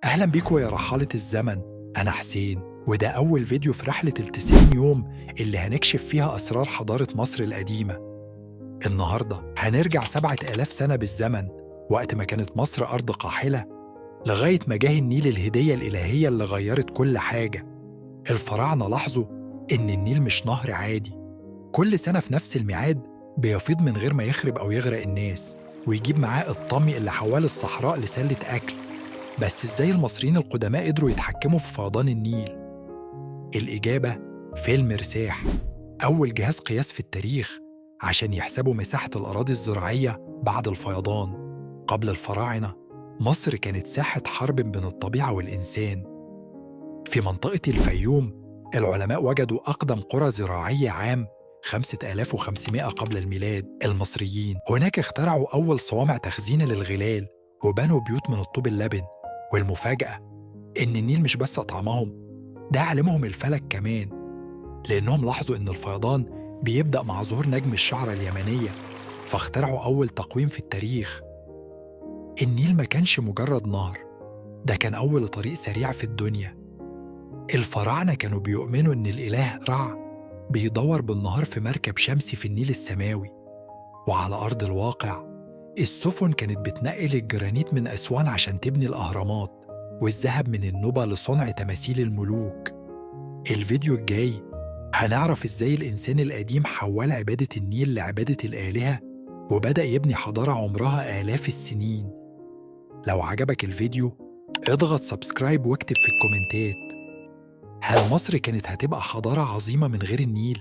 أهلا بيكم يا رحالة الزمن. أنا حسين، وده أول فيديو في رحلة ال90 يوم اللي هنكشف فيها أسرار حضارة مصر القديمة. النهاردة هنرجع 7000 سنة بالزمن، وقت ما كانت مصر أرض قاحلة، لغاية ما جه النيل الهدية الإلهية اللي غيرت كل حاجة. الفراعنة لاحظوا إن النيل مش نهر عادي، كل سنة في نفس الميعاد بيفيض من غير ما يخرب أو يغرق الناس، ويجيب معاه الطمي اللي حول الصحراء لسلة أكل. بس إزاي المصريين القدماء قدروا يتحكموا في فيضان النيل؟ الإجابة في المرساح، أول جهاز قياس في التاريخ عشان يحسبوا مساحة الأراضي الزراعية بعد الفيضان. قبل الفراعنة مصر كانت ساحة حرب بين الطبيعة والإنسان. في منطقة الفيوم العلماء وجدوا أقدم قرى زراعية عام 5500 قبل الميلاد. المصريين هناك اخترعوا أول صوامع تخزين للغلال وبنوا بيوت من الطوب اللبن. والمفاجأة إن النيل مش بس أطعمهم، ده علمهم الفلك كمان، لأنهم لاحظوا إن الفيضان بيبدأ مع ظهور نجم الشعرة اليمنية، فاخترعوا أول تقويم في التاريخ. النيل ما كانش مجرد نهر، ده كان أول طريق سريع في الدنيا. الفراعنة كانوا بيؤمنوا إن الإله رع بيدور بالنهار في مركب شمسي في النيل السماوي، وعلى أرض الواقع السفن كانت بتنقل الجرانيت من أسوان عشان تبني الأهرامات، والذهب من النوبة لصنع تماثيل الملوك. الفيديو الجاي هنعرف إزاي الإنسان القديم حول عبادة النيل لعبادة الآلهة وبدأ يبني حضارة عمرها آلاف السنين. لو عجبك الفيديو اضغط subscribe واكتب في الكومنتات، هل مصر كانت هتبقى حضارة عظيمة من غير النيل؟